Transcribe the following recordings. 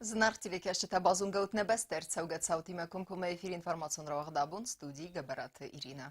Зынаргъ телекӕсджытӕ, базонгӕ нӕ бӕстӕ ӕрцӕугӕ цаутимӕ комкоммӕ эфир информацион рауагъд абон студийы Гӕбӕраты Иринӕ.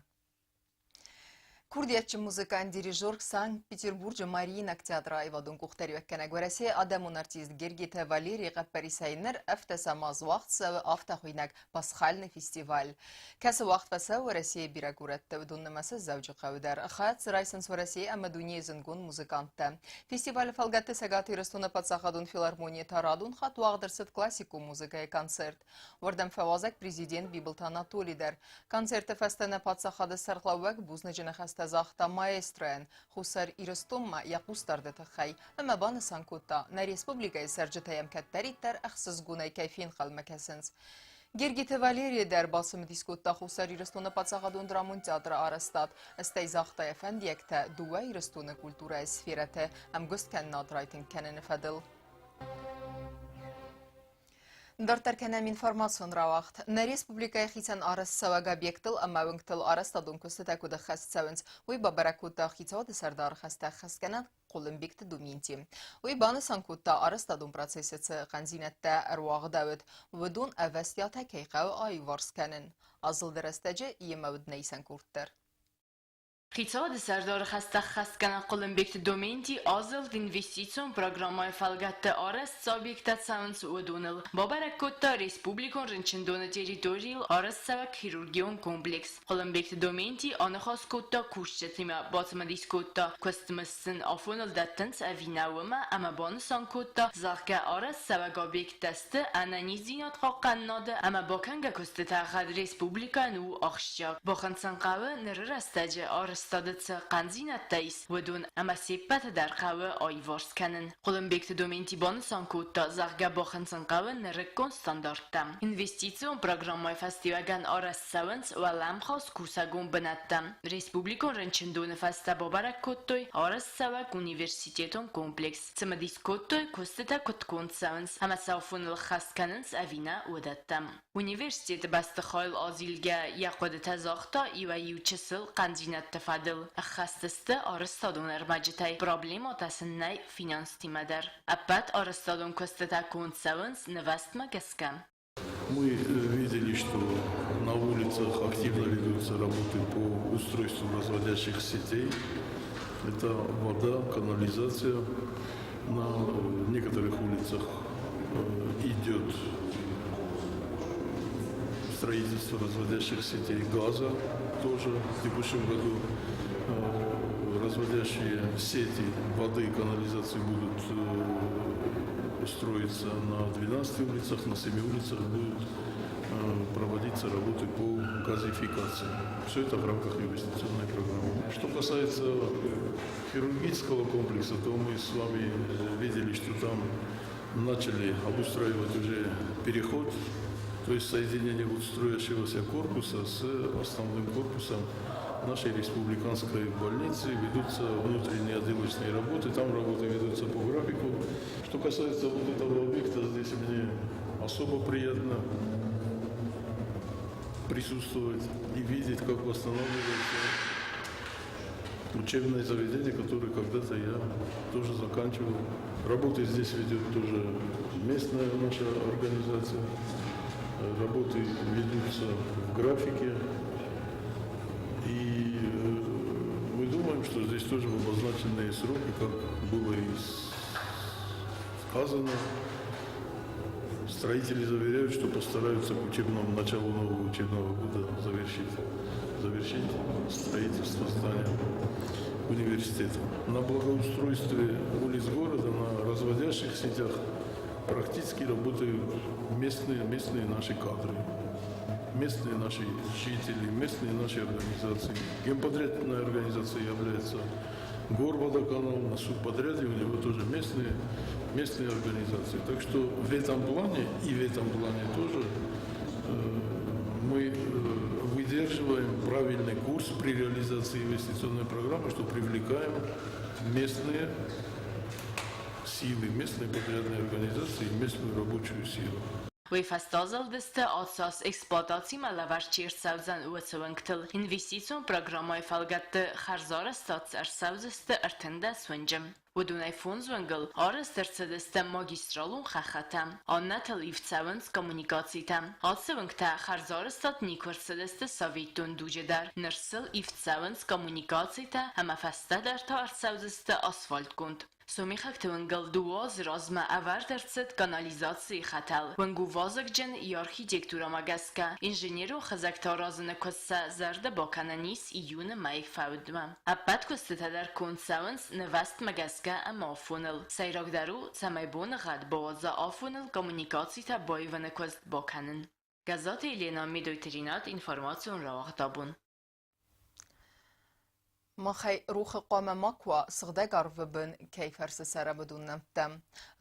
Курдиатджын музыкант, дирижер Санкт-Петербурджы Мариинаг театры аивадон къухдариуӕггӕнӕг Уӕрӕсейы адӕмон артист Гергиты Валерийы хъӕппӕрисӕй ныр ӕвдӕсӕм аз уагъд цӕуы афтӕхуыйнӕг Пасхальный фестиваль, кӕцы уагъд фӕцӕуы Уӕрӕсейы бирӕ горӕтты, уыдон нымӕцы Дзӕуджыхъӕуы дӕр. Хайад дзы райсынц Уӕрӕсейы ӕмӕ дунейы зындгонд музыканттӕ. Фестивалы фӕлгӕтты Цӕгат Ирыстоны паддзахадон филармонийы та радон хатт уагъд ӕрцыд классикон музыкӕйы концерт. Уырдӕм фӕуазӕг президент Бибылты Анатоли дӕр. Концерты фӕстӕ нӕ паддзахады сӕргълӕууӕг бузныджы ныхӕстӕ загъта маэстройӕн Хуссар Ирыстонмӕ йӕ хъусдарды тыххӕй ӕмӕ банысан кодта, нӕ республикӕйы цӕрджытӕ йӕм кӕддӕриддӕр ӕхсызгонӕй кӕй фенхъӕлмӕ кӕсынц. Гергиты Валерийы дӕр бацымыдис кодта Хуссар Ирыстоны паддзахадон драмон театры арӕзтад, стӕй загъта йӕ фӕндиӕгтӕ дыууӕ Ирыстоны культурӕйы сферӕты ӕмгуысткӕнынад райтынг кӕныны фӕдыл. Дарддӕр кӕнӕм информацион рауагъд. Нӕ республикӕйы хицӕн арӕзтцӕуӕг объекттыл ӕмӕ уынгтыл арӕзтадон куыстытӕ куыд ӕххӕст цӕуынц, уый бабӕрӕг кодта хицауады сӕрдары хӕстӕ ӕххӕстгӕнӕг Хъуылымбегты Дументи. Уый банысан кодта, арӕзтадон процессы цы хъӕндзинӕдтӕ ӕруагъдӕуыд, уыдон ӕвӕстиатӕй кӕй хъӕуы аиуварс кӕнын. Азылды рӕстӕджы йемӕ уыд нӕ исӕн къорд дӕр. Хицауады сӕрдары хӕстӕ ӕххӕстгӕнӕг Хъуылымбегты Доменти азылд инвестицион программӕйы фӕлгӕтты арӕзт цы объекттӕ цӕуынц, уыдоныл. Бабӕрӕг кодта республикон рынчындоны территорийыл арӕзтцӕуӕг хирургион комплекс. Хъуылымбегты Доменти аныхас кодта кусджытимӕ, бацымыдис кодта, куыстмызд сын афоныл дӕттынц ӕви нӕ, уымӕ ӕмӕ банысан кодта, зӕгъгӕ, арӕзтцӕуӕг объекттӕ сты ӕнӕниздзинад хъахъхъӕнынады ӕмӕ бакӕнгӕ куыстытӕ гъӕд республикӕйӕн у ахсджиаг. Бахынцын хъӕуы ныры рӕстӕджы арӕзтады цы хъӕндзинӕдтӕ ис, уыдон ӕмӕ се ппӕты дӕр хъӕуы аиварс кӕнын. Хъуылымбегты Доменти банысан кодта, зӕгъгӕ, бахынцын хъӕуы нырыккон стандарттӕ. Инвестицион программӕйы фӕстиуӕгӕн арӕзт цӕуынц уӕлӕмхас кусӕгон бынӕттӕ. Республикон рынчындоны фӕстӕ бабӕрӕг кодтой арӕзтцӕуӕг университетон комплекс. Цымыдис кодтой, куыстытӕ куыд конд цӕуынц ӕмӕ сӕ афоныл ӕххӕст кӕнынц ӕви нӕ, уыдӕттӕм. Университеты бӕстыхайыл азилгӕ йӕ хъуыдытӕ загъта иуӕй-иу чысыл хъӕндзинӕдты фӕдыл. Ӕххӕст сты арӕзтадон ӕрмӕджытӕй, проблемӕтӕ сын нӕй финанстимӕ дӕр. Ӕппӕт арӕзтадон куыстытӕ конд цӕуынц нывӕзтмӕ гӕсгӕ. Мы видели, что на улицах активно ведутся работы по устройству разводящих сетей. Это вода, канализация. На некоторых улицах идет строительство разводящих сетей газа тоже в текущем году разводящие сети воды и канализации будут строиться на 12 улицах, на 7 улицах будут проводиться работы по газификации. Все это в рамках инвестиционной программы. Что касается хирургического комплекса, то мы с вами видели, что там начали обустраивать уже переход, то есть соединение вот строящегося корпуса с основным корпусом нашей республиканской больницы. Ведутся внутренние отделочные работы, там работы ведутся по графику. Что касается вот этого объекта, здесь мне особо приятно присутствовать и видеть, как восстанавливается учебное заведение, которое когда-то я тоже заканчивал. Работы здесь ведет тоже местная наша организация. Работы ведутся в графике. И мы думаем, что здесь тоже в обозначенные сроки, как было и сказано, строители заверяют, что постараются к учебному началу нового учебного года завершить строительство здания университета. На благоустройстве улиц города, на разводящих сетях практически работают местные наши кадры, местные наши жители, местные наши организации. Генподрядная организация является Горводоканал, на субподряде у него тоже местные организации. Так что в этом плане и в этом плане тоже мы выдерживаем правильный курс при реализации инвестиционной программы, что привлекаем местные силы, местные подрядные организации, местную рабочую силу. Уый фӕстӕ зылдысты ацас эксплуатацимӕ лӕвӕрд чи ӕрцӕудзӕн, уыцы уынгтыл. Инвестицион программӕйы фӕлгӕтты хӕрзарӕзтад ӕрцӕудзысты 13 уынджы. Уыдонӕй фондз уынгыл арӕзт ӕрцыдысты магистралон хӕххытӕ, аннӕтыл ивд цӕуынц коммуникацитӕ. Ацы уынгтӕ хӕрзарӕзтад никуы ӕрцыдысты советон дуджы дӕр, ныр сыл ивд цӕуынц коммуникацитӕ ӕмӕ фӕстӕдӕр та ӕрцӕудзысты асфальтгонд. Сомихӕгты уынгыл дыууӕ азы размӕ ӕвӕрд ӕрцыд канализацийы хӕтӕл. Уынг у вазыгджын, йӕ архитектурӕмӕ гӕсгӕ инженерон хызӕгтӕ аразыны куыст сӕ зӕрды бакӕнӕн ис июны мӕйы фӕудмӕ. Ӕппӕт куыстытӕ дӕр конд цӕуынц нывӕзтмӕ гӕсгӕ ӕмӕ афоныл. Сӕйрагдӕр у, цӕмӕй боныгъӕд бауадза афоныл коммуникацитӕ баивыны куыст бакӕнын. Гӕззаты Елена, Медойты Ринат, информацион рауагъд абон. Махӕй рохы хъуамӕ макуы уа, сыгъдӕг арвы бын кӕй фӕрцы цӕрӕм, уыдон нӕмттӕ.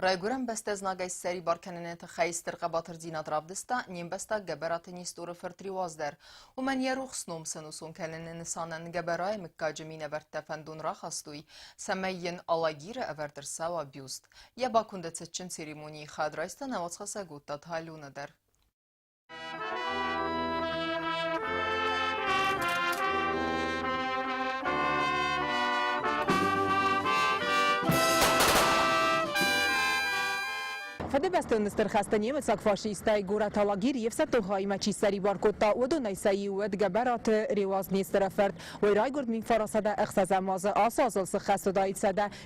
Райгуырӕн бӕстӕ знагӕй ссӕрибар кӕныны тыххӕй стыр хъӕбатырдзинад равдыста не мбӕстаг Гӕбӕраты Несторы фырт Реуаз дӕр. Уымӕн йӕ рухс ном сӕнусон кӕныны нысанӕн Гӕбӕрайы мыггаджы минӕвӕрттӕ фӕндон рахастой, цӕмӕй йын Алагиры ӕвӕрд ӕрцӕуа бюст. Йӕ баконды цытджын церемонийы хӕд райста нӕ уацхӕссӕг Оттаты Алена дӕр. Фыдыбӕстон Стыр хӕсты немыцаг фашисттӕй горӕт Алагир йе фсӕддон хаимӕ чи ссӕрибар кодта, уыдонӕй сӕ иу уыд Гӕбӕраты Реуаз Несторы фырт. Уый райгуырд 1906 азы, ацы азыл сыххӕст уыдаид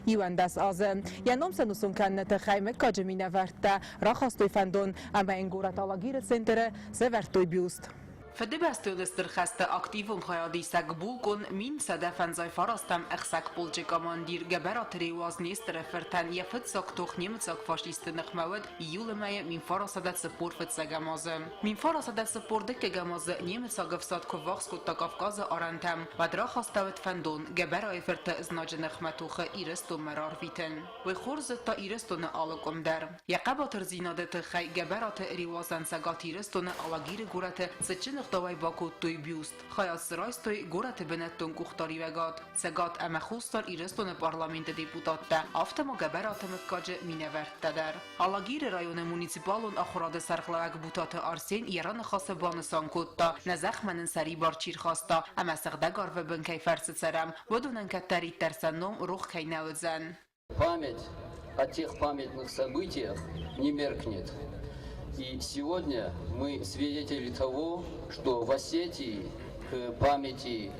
111 азы. Йӕ ном сӕнусон кӕныны тыххӕй мыггаджы минӕвӕрттӕ рахастой фӕндон ӕмӕ йын горӕт Алагиры центры сӕвӕрдтой бюст. Фыдыбӕстон Стыр хӕсты активон хайадисӕг булкъон 1159 ӕхсӕг полчъы командир Гӕбӕраты Реуаз Несторы фыртӕн йӕ фыццаг тох немыцаг фашистты ныхмӕ уыд июлы мӕйы 1945 азы. 1942 азы немыцаг ӕфсад куы ввахс кодта Кавказы арӕнтӕм, уӕд рахастӕуыд фӕндон Гӕбӕрайы фырты знаджы ныхмӕ тохы Ирыстонмӕ рарвитын. Уый хорз зыдта Ирыстоны алы къуым дӕр. Йӕ хъӕбатырдзинады тыххӕй Гӕбӕраты Реуазӕн Цӕгат Ирыстоны Алагиры горӕты цытджын ӕгъдауӕй бакодтой бюст. Хайад дзы райстой горӕты бынӕттон къухдариуӕгад, Цӕгат ӕмӕ Хуссар Ирыстоны парламенты депутаттӕ, афтӕ ма Гӕбӕраты мыггаджы минӕвӕрттӕ дӕр. Алагиры районы муниципалон ахуырады сӕргълӕууӕг Бутаты Арсен йӕ раныхасы банысан кодта, нӕ зӕхмӕ нын сӕрибар чи рхаста ӕмӕ сыгъдӕг арвы бын кӕй фӕрцы цӕрӕм, уыдонӕн кӕддӕриддӕр сӕ ном рох кӕй нӕ уыдзӕн. Память о тех памятных событиях не меркнет. И сегодня мы свидетели того, что в Осетии к памяти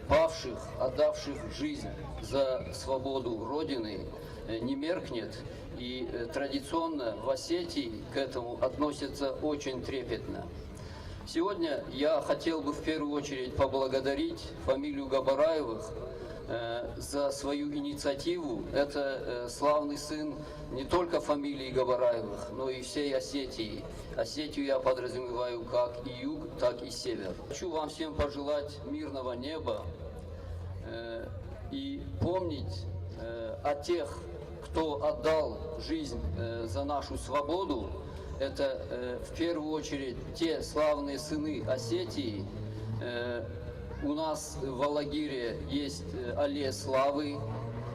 павших, отдавших жизнь за свободу Родины, не меркнет. И традиционно в Осетии к этому относятся очень трепетно. Сегодня я хотел бы в первую очередь поблагодарить фамилию Габараевых за свою инициативу. Это славный сын не только фамилии Габараевых, но и всей Осетии. Осетию я подразумеваю как и юг, так и север. Хочу вам всем пожелать мирного неба и помнить о тех, кто отдал жизнь за нашу свободу. Это в первую очередь те славные сыны Осетии. У нас в Алагире есть аллея славы.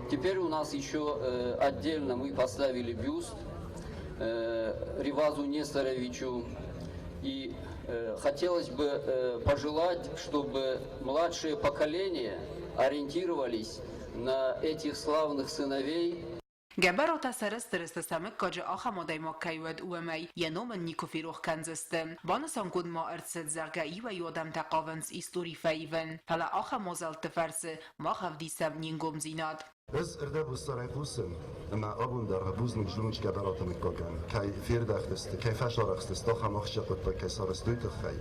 Теперь у нас еще отдельно мы поставили бюст Ревазу Несторовичу. И хотелось бы пожелать, чтобы младшее поколение ориентировались на этих славных сыновей. Гӕбӕратӕ сӕрыстыр сты сӕ мыггаджы ахӕм адӕймаг кӕй уыд, уымӕй, йӕ ном ын никуы ферох кӕндзысты. Банысангонд ма ӕрцыд, зӕгъгӕ, иуӕй-иу адӕмтӕ хъавынц истори фӕивын, фӕлӕ ахӕм мадзӕлтты фӕрцы мах ӕвдисӕм не нгомдзинад. Ӕз ӕрдӕбоссарӕй хъусын, ӕмӕ абон дӕр бузныг зонын Гӕбӕраты мыггагӕн, кӕй фердӕхтысты, кӕй фӕсарӕхстысты, ахӕм ахсджиаг хъуыддаг кӕй сарӕзтой, тыххӕй.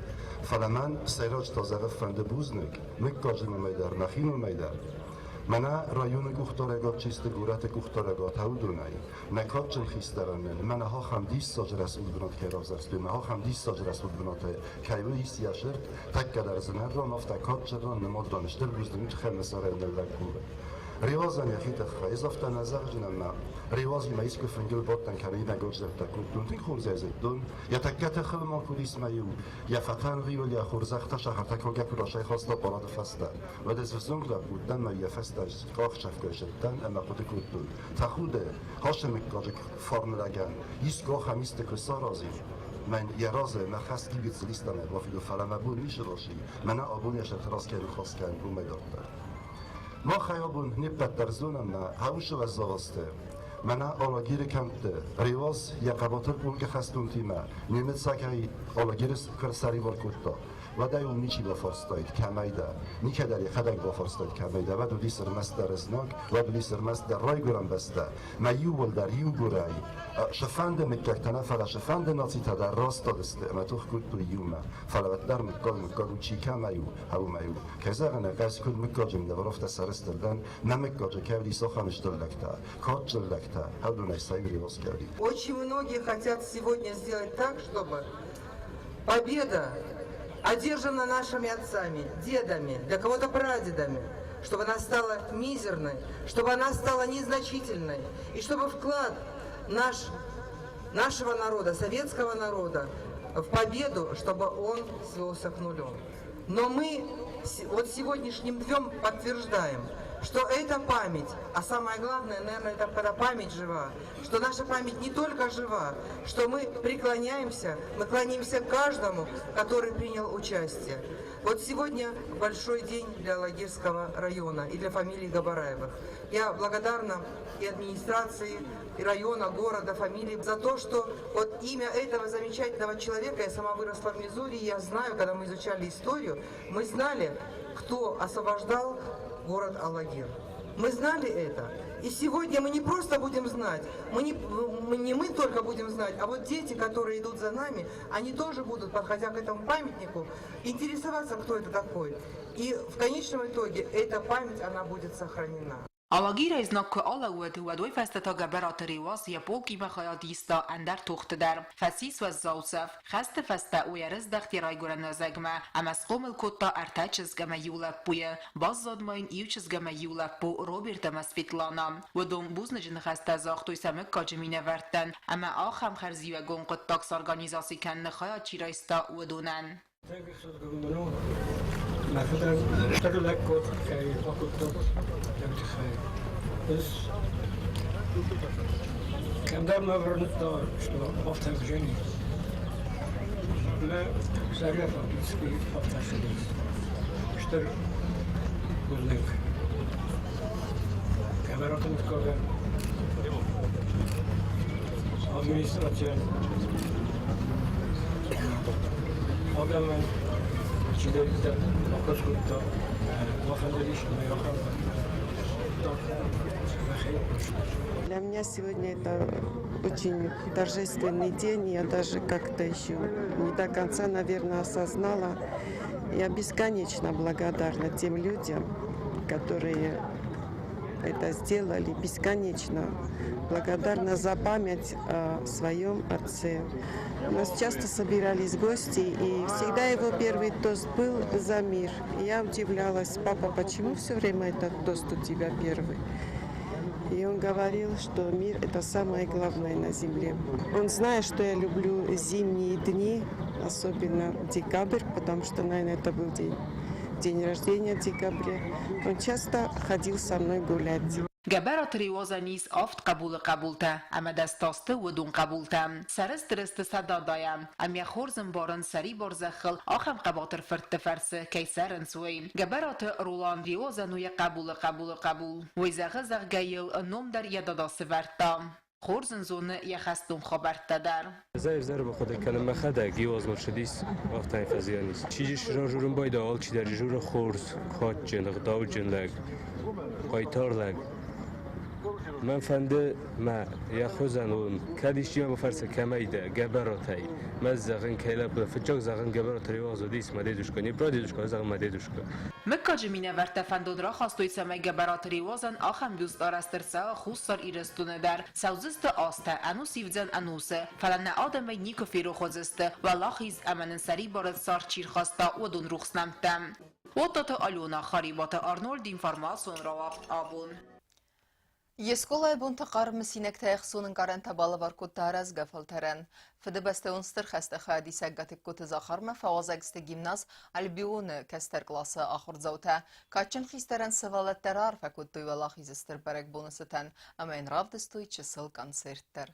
Фӕлӕ мӕн сӕйраджы та зӕгъы фӕнды бузныг мыггаджы номӕй дӕр, мӕхи номӕй дӕр. Мӕнӕ районы къухдарӕгад чи сты, горӕты къухдарӕгад уыдонӕй. Нӕ кадджын хистӕрӕн нын мӕнӕ ахӕм диссаджы рӕсугъд бынат кӕй равзӕрстой, мӕ ахӕм диссаджы рӕсугъд бынатӕй кӕй уыдис йӕ сырд, тӕккӕ дӕр зынаргъ афтӕ кадджын ран нымадтан стыр бузныг тыххӕй мӕ сӕрӕй ныллӕг кувын. Реуазӕн йӕхи тыххӕй, ӕз афтӕ нӕ зӕгъдзынӕн мӕ Реуазимӕ искуы фынгыл бадтӕн кӕнӕ иннӕ горзӕрдтӕ кодтон, тынг хорзӕй зыдтон, йӕ тӕккӕ тыхыл ма куыд ис мӕ-иу йӕ фӕтӕн риуыл йӕ хорзӕхтӕ сахартӕ калгӕ куы расайхаста парады фӕстӕ, уӕд ӕз ӕвзонг лӕппу уыдтӕн мӕ йӕ фӕстӕ къахсӕфгӕ зыдтӕн ӕмӕ хъуыды кодтон, тӕхуды, хӕссы мыггаджы фарны лӕгӕн, искуы ахӕм исты куы саразин, мӕн йӕ разы мӕ хӕс гыццыл истӕмӕй бафидын, фӕлӕ мӕ бон ницы раси, мӕнӕ абон йӕ сӕрты раз кӕй ныхас кӕнын, уымӕй дарддӕр. Махӕй абон не ппӕт дӕр зонӕм нӕ хъӕуы уӕззау Мӕнӕ Алагиры кӕмтты Реуаз йӕ хъӕбатыр полкы хӕстонтимӕ немыцагӕй Алагиры куы ӕрсӕрибар кодта, уӕд ӕй уым ничи бафарстаид, кӕмӕй дӕ. Никӕдӕр йӕхӕдӕг бафарстаид, кӕмӕй дӕ. Уӕд уыдис ӕрмӕстдӕр знаг, уӕд уыдис ӕрмӕстдӕр райгуырӕн бӕстӕ. Мӕ иууылдӕр иугуырӕй сыфӕнды мыггӕгтӕ нӕ, фӕлӕ сыфӕнды нацитӕ дӕр растадысты ӕмӕ тох кодтой иумӕ. Фӕлӕ уӕддӕр мыггаг мыггаг у, чи кӕмӕй у, уымӕй у. Кӕй зӕгъын ӕй хъӕуы, куыд мыггаджы минӕвар, афтӕ сӕрыстыр дӕн, нӕ мыггаджы кӕй уыдис ахӕм стыр лӕгтӕ, кадджын лӕгтӕ, уыдонӕй сӕ иу Реуаз кӕй уыди. Очень многие хотят сегодня сделать так, чтобы победа, одержана нашими отцами, дедами, для кого-то прадедами, чтобы она стала мизерной, чтобы она стала незначительной, и чтобы вклад наш, нашего народа, советского народа в победу, чтобы он свелся к нулю. Но мы вот сегодняшним днем подтверждаем, что это память, а самое главное, наверное, это когда память жива, что наша память не только жива, что мы преклоняемся, мы кланяемся каждому, который принял участие. Вот сегодня большой день для Алагирского района и для фамилии Габараевых. Я благодарна и администрации, и района, города, фамилии за то, что вот имя этого замечательного человека, я сама выросла в Миссури, я знаю, когда мы изучали историю, мы знали, кто освобождал город Алагир. Мы знали это. И сегодня мы не просто будем знать, мы не только будем знать, а вот дети, которые идут за нами, они тоже будут, подходя к этому памятнику, интересоваться, кто это такой. И в конечном итоге эта память, она будет сохранена. Алагирӕй знаг куы алӕууыд, уӕд уый фӕстӕ та Гӕбӕраты Реуаз йӕ полкъимӕ хайад иста ӕндӕр тохты дӕр. Фӕцис уӕззау цӕф. Хӕсты фӕстӕ уый ӕрыздӕхт йӕ райгуырӕн уӕзӕгмӕ ӕмӕ схъомыл кодта ӕртӕ чызг ӕмӕ иу лӕппуйы. Баззад ма йын иу чызг ӕмӕ иу лӕппу Роберт ӕмӕ Светлана. Уыдон бузныджы ныхӕстӕ загътой сӕ мыггаджы минӕвӕрттӕн ӕмӕ ахӕм хӕрзиуӕгон хъуыддаг сорганизаци кӕныны хайад чи райста, уыдонӕн. Мӕ фыдӕн стыр лӕггад кӕй бакодта, уый тыххӕй. Ӕз кӕмдӕр мӕ уырныдта, что афтӕ уыдзӕни. Мӕ зӕрдӕ фактически афтӕ цыдис. Стыр бузныг Гӕбӕраты мыггагӕн, администрацийӕн, адӕмӕн, чидӕриддӕр баххуыс кодта, бафӕндыдис ӕмӕ ахӕм Для меня сегодня это очень торжественный день. Я даже как-то еще не до конца, наверное, осознала. Я бесконечно благодарна тем людям, которые это сделали. Бесконечно благодарна за память о своем отце. У нас часто собирались гости, и всегда его первый тост был за мир. И я удивлялась: папа, почему все время этот тост у тебя первый? И он говорил, что мир – это самое главное на земле. Он знает, что я люблю зимние дни, особенно декабрь, потому что, наверное, это был день рождения в декабре. Он часто ходил со мной гулять. Гӕбӕраты Реуазӕн ис авд хъӕбулы хъӕбултӕ ӕмӕ дӕстасты уыдон хъӕбултӕ. Сӕрыстыр сты сӕ дадайӕ ӕмӕ йӕ хорз ӕмбарынц, сӕрибар зӕххыл ахӕм хъӕбатыр фыртты фӕрцы кӕй цӕрынц, уый. Гӕбӕраты Ролан Реуазӕн у йӕ хъӕбулы хъӕбулы хъӕбул. Уый зӕгъы, зӕгъгӕ йыл ном дӕр йӕ дада сывӕрдта. Хорз ын зоны йӕ хӕстон хабӕрттӕ дӕр. Ӕз бахъуыды кӕнын мӕхӕдӕг, иу аз ма ссыдис, афтӕ фӕзиан ис. Чизис ражурын байдау, алчидӕр журы хорз, кадджын, ӕгъдауджын лӕг, хъайтар лӕг. Мӕн фӕнды мӕ йӕ хуызӕн уын. Кӕд исчи мӕ бафӕрса, кӕмӕй дӕ, Гӕбӕратӕй. Мӕ зӕгъын, кӕй лӕппу, фыццаг зӕгъын Гӕбӕраты Реуаз уыдис мӕ дедушка, не прадедушка, зӕгъын мӕ дедушка. Мыггаджы минӕвӕрттӕ фӕндон рахастой, цӕмӕй Гӕбӕраты Реуазӕн ахӕм бюст арӕзт ӕрцӕуа Хуссар Ирыстоны дӕр. Цӕудзысты азтӕ, ӕнус ивдзӕн ӕнусы, фӕлӕ нӕ адӕмӕй никуы ферох уыдзысты, уӕлахиз ӕмӕ нын сӕрибары цард чи рхаста, уыдон рухс нӕмттӕ. Оттаты Алена, Харебаты Арнольд, информацион рауагъд абон. Йе скъолайы бонты хъарм мысинӕгтӕ ӕхцон ӕнкъарӕнтӕ балӕвар кодта рӕзгӕ фӕлтӕрӕн. Фыдыбӕстӕйон Стыр хӕсты хайадисӕг Гатыгкоты Захармӕ фӕуазӕг сты гимназ Альбион-ы кӕстӕр къласы ахуырдзаутӕ. Кадджын хистӕрӕн сывӕллӕттӕ раарфӕ кодтой Уӕлахизы стыр бӕрӕгбоны цытӕн ӕмӕ йын равдыстой чысыл концерт дӕр.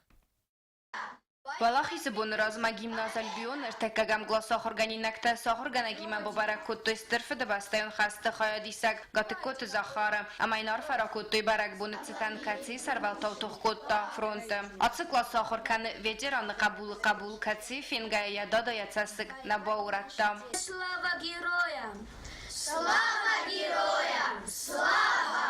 Уӕлахизы боны размӕ гимназ Альбион ӕртӕккӕгӕм къласы ахуыргӕнинӕгтӕ сӕ ахуыргӕнӕгимӕ бабӕрӕг кодтой Стыр Фыдыбӕстӕйон хӕсты хайадисӕг Гатыгкоты Захары ӕмӕ йын арфӕ ракодтой бӕрӕгбоны цытӕн, кӕцыйы сӕрвӕлтау тох кодта фронты. Ацы къласы ахуыр кӕны ветераны хъӕбулы хъӕбул, кӕцыйы фенгӕйӕ йӕ дада йӕ цӕссыг нӕ баурӕдта. Слава героям! Слава героям! Слава!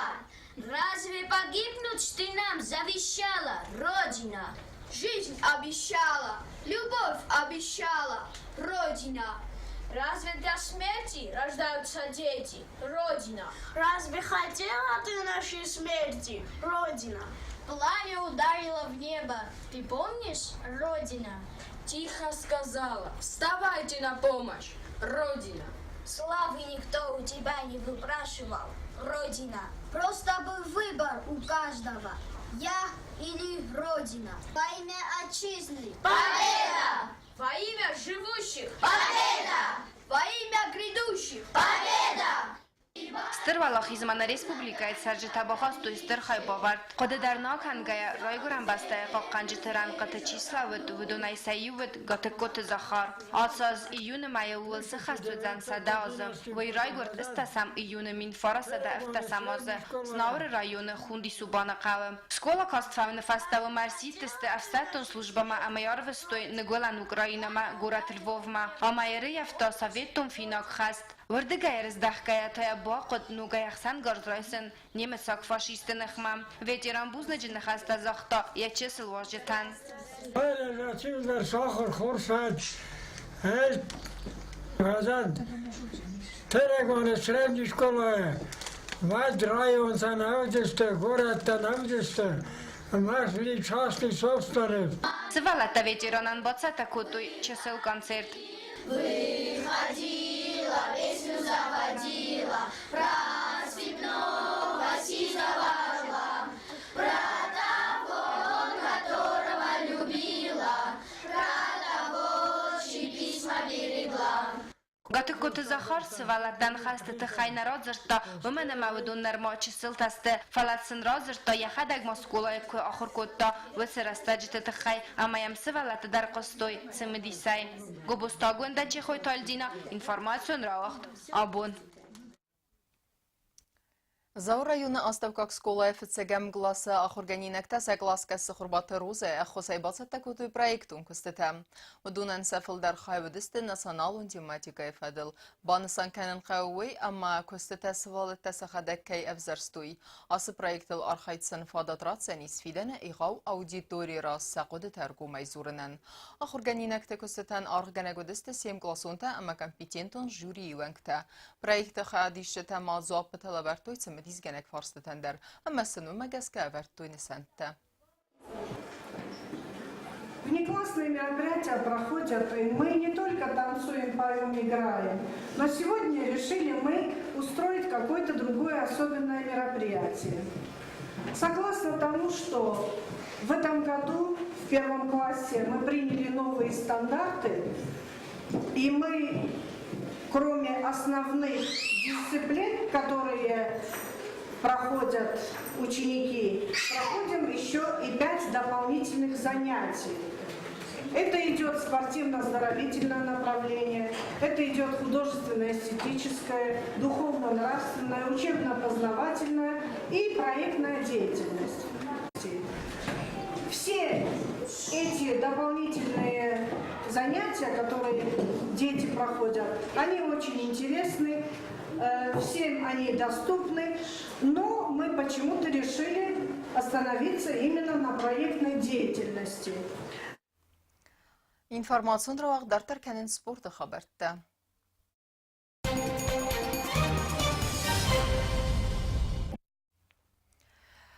Разве погибнуть ты нам завещала, Родина? Жизнь обещала, любовь обещала, Родина. Разве для смерти рождаются дети, Родина? Разве хотела ты нашей смерти, Родина? Пламя ударило в небо, ты помнишь, Родина? Тихо сказала, вставайте на помощь, Родина. Славы никто у тебя не выпрашивал, Родина. Просто был выбор у каждого. Я или Родина. Во имя отчизны. Победа! Во имя живущих. Победа! Во имя грядущих. Победа! Стыр Уӕлахизмӕ нӕ республикӕйы цӕрджытӕ бахастой стыр хайбавӕрд. Хъуыды дӕр нӕ кӕнгӕйӕ, Райгуырӕн бӕстӕйы хъахъхъӕнджыты рӕнхъыты чи слӕууыд, уыдонӕй сӕ иу уыд Гатыгкоты Захар. Ацы аз июны мӕйы ууыл цы хӕст уыдзӕн 100 азы, уый райгуырд ӕстдӕсӕм июны 1917 азы Знауыры районы Хундисубаны хъӕуы. Скъола каст фӕуыны фӕстӕ уым ӕрсидтысты ӕфсӕддон службӕмӕ ӕмӕ йӕ арвыстой Ныгуылӕн Украинӕмӕ, горӕт Львовмӕ. Ам ӕй ӕрӕййӕфта советтон-финаг хӕст. Уырдыгӕй ӕрыздӕхгӕйӕ та йӕ бахъуыд ногӕй ӕхсӕнгарз райсын немыцаг фашисты ныхмӕ. Ветеран бузныджы ныхӕстӕ загъта йӕ чысыл уазджытӕн. Сахар хорсад Разад Терегоны средней школы Вад районтӕн ӕвдысты, горӕттӕн ӕвдысты, нашли частный собственник. Сывӕллӕттӕ ветеранӕн бацӕттӕ кодтой чысыл концерт. Выходила, песню заводила про степного сизого орла, про того, которого любила, про того, чьи письма берегла. Гатыгкоты Захар сывӕллӕттӕн хӕсты тыххӕй нӕ радзырдта, уымӕн ӕмӕ уыдон нырма чысылтӕ сты, фӕлӕ сын радзырдта, йӕхӕдӕг ма скъолайы куы ахуыр кодта, уыцы рӕстӕджыты тыххӕй, ӕмӕ йӕм сывӕллӕттӕ дӕр хъуыстой цымыдисӕй. Гобозтагондӕ Чехойты Альдина, информацион рауагъд «Абон». Дзауы районы астӕуккаг скъолайы фыццӕгӕм къласы ахуыргӕнинӕгтӕ сӕ къласгӕсы Цыхуырбаты Розӕйы ӕххуысӕй бацӕттӕ кодтой проектон куыстытӕ. Уыдонӕн сӕ фылдӕр хай уыдысты националон тематикӕйы фӕдыл. Банысан кӕнын хъӕуы уый, ӕмӕ куыстытӕ сывӕллӕттӕ сӕхӕдӕг кӕй ӕвзӕрстой. Ацы проектыл архайд сын фадат ратдзӕнис фидӕны егъау аудиторийы раз сӕ хъуыдытӕ ӕргомӕй дзурынӕн. Ахуыргӕнинӕгты куыстытӕн аргъгӕнӕг уыдысты се мкъласонтӕ ӕмӕ компетентон жюрийы уӕнгтӕ. Проекты хайадисджытӕ ма дзуаппытӕ лӕвӕрдтой цымыдисгӕнӕг фарстытӕн дӕр ӕмӕ сын уымӕ гӕсгӕ ӕвӕрдтой нысӕнттӕ. Внеклассные мероприятия проходят, и мы не только танцуем, поем, играем, но сегодня решили мы устроить какое-то другое особенное мероприятие. Согласно тому, что в этом году в первом классе мы приняли новые стандарты, и мы, кроме основных дисциплин, которые проходят ученики, проходим еще и пять дополнительных занятий. Это идет спортивно-оздоровительное направление, это идет художественно-эстетическое, духовно-нравственное, учебно-познавательное и проектная деятельность. Все эти дополнительные занятия, которые дети проходят, они очень интересны, всем они доступны, но мы почему-то решили остановиться именно на проектной деятельности. Информацион рауагъд дарддӕр кӕнынц спорты хабӕрттӕ.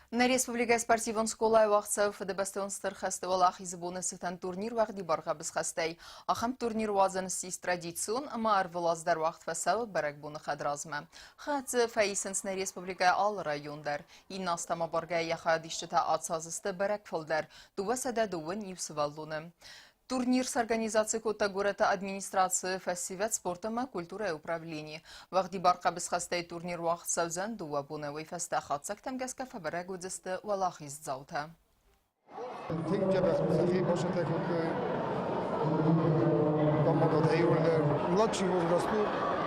Нӕ республикӕйы спортивон скъолайы уагъд цӕуы Фыдыбӕстӕйон Стыр хӕсты Уӕлахизы боны цытӕн турнир уӕгъдибар хъӕбысхӕстӕй. Ахӕм турнир уадзӕн ссис традицион ӕмӕ ӕрвылаз дӕр уагъд фӕцӕуы бӕрӕгбоны хӕдразмӕ. Хӕцы фӕисынц нӕ республикӕйы алы район дӕр. Иннӕ азтӕм абаргӕйӕ йӕ хайадисджытӕ ацадзысты бӕрӕг фылдӕр, 221 сывӕллоны. Турнир сорганизаци кодта горӕты администрацийы фӕсивӕд спорт ӕмӕ культурӕйы управлени. Уӕгъдибар хъӕбысхӕстӕй турнир уагъд цӕудзӕн дыууӕ боны. Уый фӕстӕ хатдзӕгтӕм гӕсгӕ фӕбӕрӕг уыдзысты уӕлахиздзаутӕ. Тынг дзӕбӕх сӕхи бацӕттӕ кодтой командӕтӕ иууылдӕр. Младший возраст у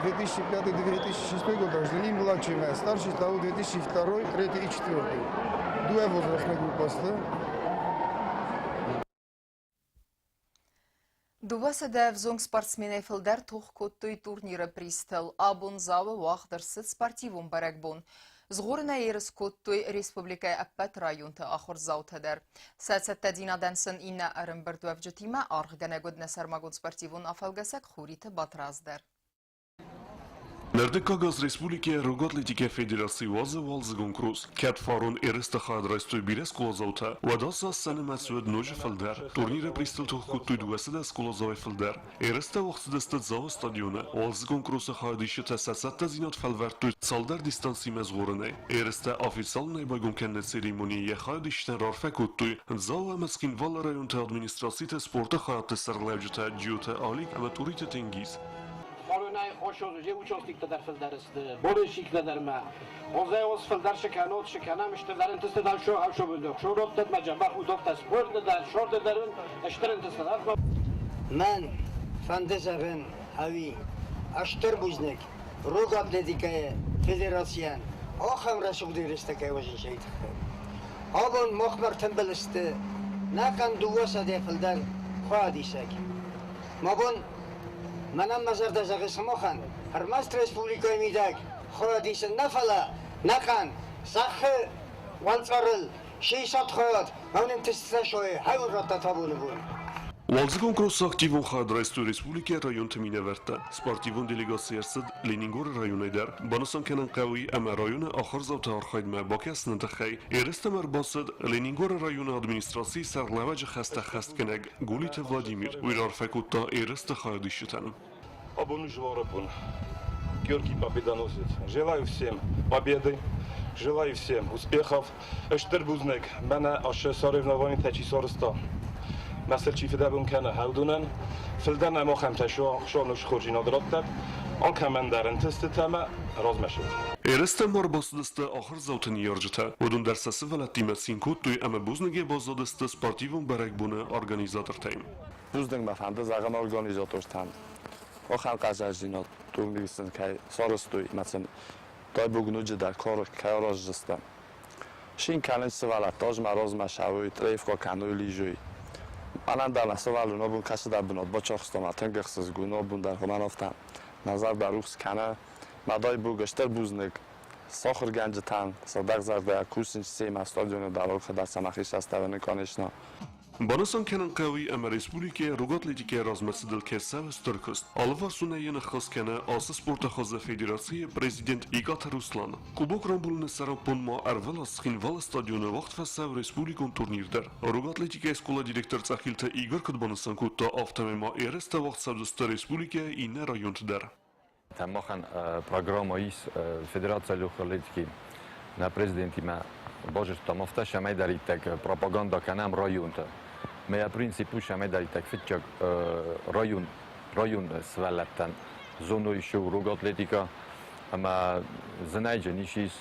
2005-2006 год рождения, младший мӕ, старший та у 2002, 3 и 4. Дыууӕ возрастной группа сты. 200 ӕвзонг спортсменӕй фылдӕр тох кодтой турниры призтыл. Абон Дзауы уагъд ӕрцыд спортивон бӕрӕгбон. Згъорынӕй ерыс кодтой республикӕйы ӕппӕт районты ахуырдзаутӕ дӕр. Сӕ цӕттӕдзинадӕн сын иннӕ ӕрӕмбырдуӕвджытимӕ аргъгӕнӕг уыд нӕ сӕрмагонд спортивон афӕлгӕсӕг Хуриты Батрадз дӕр. Ӕртыккаг аз республикӕйы Рог атлетикӕйы федераци уадзы уалдзыгон кросс. Кӕд фарон ерысты хайад райстой бирӕ скъоладзаутӕ, уӕд ацы аз сӕ нымӕц уӕд ноджы фылдӕр. Турниры призтыл тох кодтой 200 скъоладзауӕй фылдӕр. Ерыстӕ уагъд цыдысты Дзауы стадионы. Уалдзыгон кроссы хайадисджытӕ сӕ цӕттӕдзинад фӕлвӕрдтой цалдӕр дистанцимӕ згъорынӕй. Ерыстӕ официалонӕй байгом кӕныны церемонийы йӕ хайадисджытӕн раарфӕ кодтой Дзауы ӕмӕ Цхинвалы районты администрациты спорты хайадты сӕргълӕуджытӕ Джиоты Алик ӕмӕ Тъуриты Тенгиз. Фаронӕй хорз участниктӕ дӕр фылдӕр сты, болельщиктӕ дӕр ма. Озӕй-оз фылдӕр шы кӕнот, шы кӕнӕм, стырдӕр ӕнтыстытӕ шо ӕвшобындох. Шороттӕ дзӕбӕх удоптӕ спорты дӕр, шорты дӕр стыр ӕнтыстытӕ. Мӕн фӕнды зӕгъын, ӕви стыр бузныг Рог атлетикӕйы федерацийӕн ахӕм рӕсугъд ерыстӕ кӕй уазынчайы тыххӕй. Абон махмӕ ӕртымбыл сты нӕхъӕн 200 фылдӕр хайадисӕг. Мӕ бон мӕнӕн мӕ зӕрдӕ зӕгъы сымахӕн, ӕрмӕст республикӕйы мидӕг хайадисын нӕ, фӕлӕ нӕхъӕн зӕххы уӕлцъарыл сисат хайад мӕн ӕнтыстытӕ сойы хайуан радта табуны бон. Уалдзыгон кроссы активон хайад райстой республикӕйы районты минӕвӕрттӕ. Спортивон делегаци ӕрцыд Ленингоры районӕй дӕр. Банысан кӕнын хъӕуы ӕмӕ районы ахуырдзауты архайдмӕ бакӕсыны тыххӕй ерыстӕм ӕрбацыд Ленингоры районы администрацийы сӕргълӕууӕджы хӕстӕ ӕххӕстгӕнӕг Гулиты Владимир. Уый раарфӕ кодта ерысты хайадисджытӕн. Абоны жварапун. Георгий Победоносец. Желаю всем победы, желаю всем успехов. Стыр бузныг мӕнӕ ашы соревнованийтӕ чи сарызта. Мӕсыл чи фыдӕбон кӕны хӕлдунӕн. Фылдӕр нӕм ахӕмтӕ шонус хорзинад раттӕд. Алкӕмӕн дӕр ӕнтыстытӕ ӕмӕ размӕ цыд. Ерыстӕм ӕрбацыдысты ахуырдзауты ныййарджытӕ. Уыдон дӕр сӕ сывӕллӕттимӕ цин кодтой ӕмӕ бузныгӕй баззадысты спортивон бӕрӕгбоны организатортӕй. Бузныг мӕ фӕнды зӕгъын организатортӕн. Ахӕм хъазӕндзинад турнир сын кӕй сарӕзтой ӕмӕ сын дай бог ноджыдӕр кӕй араздзыстӕм. Шин кӕнынц сывӕллӕттӕ азмӕ размӕ сӕуой, тренировкӕ кӕной, лизой. Мӕнӕн дӕр нӕ сывӕллон абон кӕцыдӕр бынат бацахста мӕ тынг ӕхсызгон абон дӕр мӕн афтӕ мӕ зӕрдӕ рухс кӕны. Мӕ дай бог стыр бузныг сахуыргӕнджытӕн, сыгъдӕгзӕрдӕйӕ кусынц семӕ стадионы дӕр алкӕдӕр сӕ мӕхи састӕуыны, конечно. Банысан кӕнын хъӕуы ӕмӕ республикӕйы рог атлетикӕйы размӕцыдыл кӕй цӕуы стыр куыст. Алыварсонӕй йӕ ныхас кӕны ацы спорты хуызы федерацийы президент Икъаты Руслан. Кубок рамбулыны сӕраппонд ма ӕрвылаз Цхинвалы стадионы уагъд фӕцӕуы республикон турнир дӕр. Рог атлетикӕйы скъола директор Цъӕхилты Игорь куыд банысан кодта, афтӕмӕй ма ерыстӕ уагъд цӕудзысты республикӕйы иннӕ районты дӕр. Махӕн программа ис Федерацийы рог атлетики нӕ президентимӕ базыдтам афтӕ, цӕмӕйдӕриддӕр пропаганда кӕнӕм районты. Мӕ принцип у, цӕмӕйдӕриддӕр фыццаг район район сывӕллӕттӕн зоной ис рог атлетика ӕмӕ зынӕйджын ис ис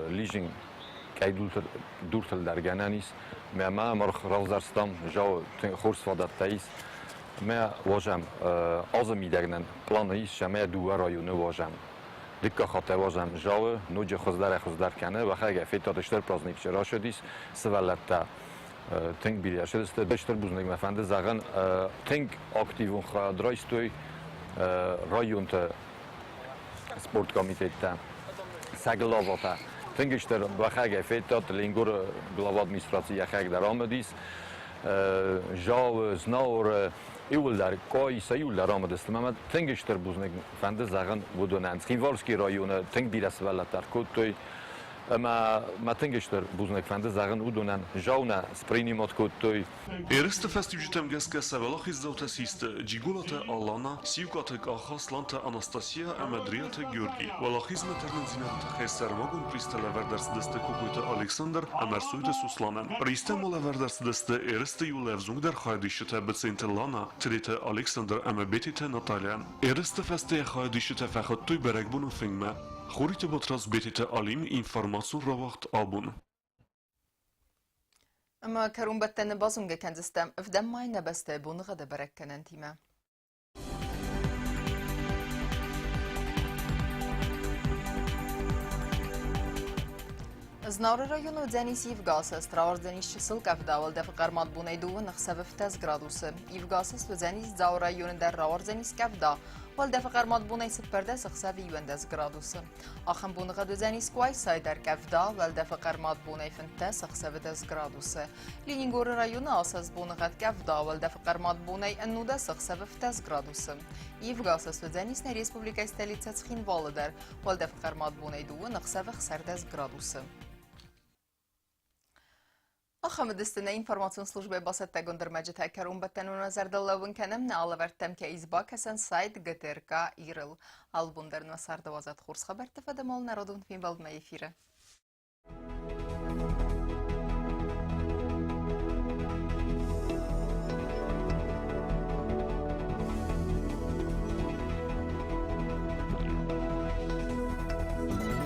лизинг кӕй дуртыл дӕр гӕнӕн ис. Мӕ ма равзӕрстам жау хорз фадӕттӕ ис. Мӕ уазӕм азы мидӕгнӕн планы ис, цӕмӕй дыууӕ районы уазӕм. Дыккаг хатт уазӕм Жауы, ноджы хуыздӕрӕй-хуыздӕр кӕны. Уӕхӕгӕй федтат стыр праздник рацыдис, сывӕллӕттӕ тынг бирӕ ссыдысты. Стыр бузныг мӕ фӕнды зӕгъын, тынг активон хайад райстой районты спорткомитеттӕ, сӕ главатӕ. Тынг стыр уӕхӕгӕй федтат, Ленингоры глава администраци йӕхӕг дӕр амыдис. Жауы, Знауыры, иууылдӕр Къоиса иууылдӕр амыдысты. Мӕ тынг стыр бузныг фӕнды зӕгъын уыдонӕн. Цхинвалский районы тынг бирӕ сывӕллӕттӕ ӕркодтой. Ӕмӕ мӕ тынг стыр бузныг фӕнды зӕгъын уыдонӕн. Жау нӕ спринимат кодтой. Ерысты фӕстиуджытӕм гӕсгӕ сӕ уӕлахиздзаутӕ систы Джиголаты Алана, Сиукъаты Къаха, Сланты Анастасия ӕмӕ Дриаты Георги. Уӕлахизмӕ тырнындзинады тыххӕй сӕрмагонд призтӕ лӕвӕрд ӕрцыдысты Кокойты Александр ӕмӕ Ӕрсойты Сусланӕн. Призтӕ ма лӕвӕрд ӕрцыдысты ерысты иууыл ӕвзонгдӕр хайадисджытӕ Быценты Лана, Тедеты Александр ӕмӕ Бететы Наталья. Ерысты фӕстӕ хайадисджытӕ фӕхуыдтой бӕрӕгбоны фынгмӕ. Хуриты Батрадз, Бететы Алим, информацион рауагъд абон. Ӕмӕ кӕронбӕттӕны базонгӕ кӕндзыстӕм ӕвдӕм майы нӕ бӕстӕйы боныгъӕды бӕрӕггӕнӕнтимӕ. Знауыры районы уыдзӕнис ивгӕ рауардзӕнис чысыл къӕвда, уӕлдӕфы хъӕрмад бонӕй дыууын ӕхсӕвы фтӕс градусы. Ивгӕ уыдзӕнис Дзауы районы дӕр рауардзӕнис къӕвда, уӕлдӕфы хъӕрмад бонӕй 14 ӕхсӕвы 11 градусы. Ахӕм боныгъӕд уыдзӕнис Къуайсайы дӕр къӕвда, уӕлдӕфы хъӕрмад бонӕй 15 ӕхсӕвы 10 градусы. Ленингоры районы асӕст боныгъӕд къӕвда, уӕлдӕфы хъӕрмад бонӕй 19 ӕхсӕвы 10 градусы. Ивгӕ уыдзӕнис нӕ республикӕйы столицӕ Цхинвалы дӕр, уӕлдӕфы хъӕрмад бонӕй дыууын ӕхсӕвы 16 градусы. Ахӕм уыдысты нӕ информацион службӕйы бацӕттӕгонд ӕрмӕджытӕ. Кӕронбӕттӕн уын зӕрдыл лӕууын кӕнӕм, нӕ алӕвӕрдтӕм кӕй ис бакӕсӕн сайт ГТРК Ирыл. Алыбон дӕр нӕ царды уадзӕд хорз хабӕртты фӕдыл народон фембӕлдмӕ эфиры.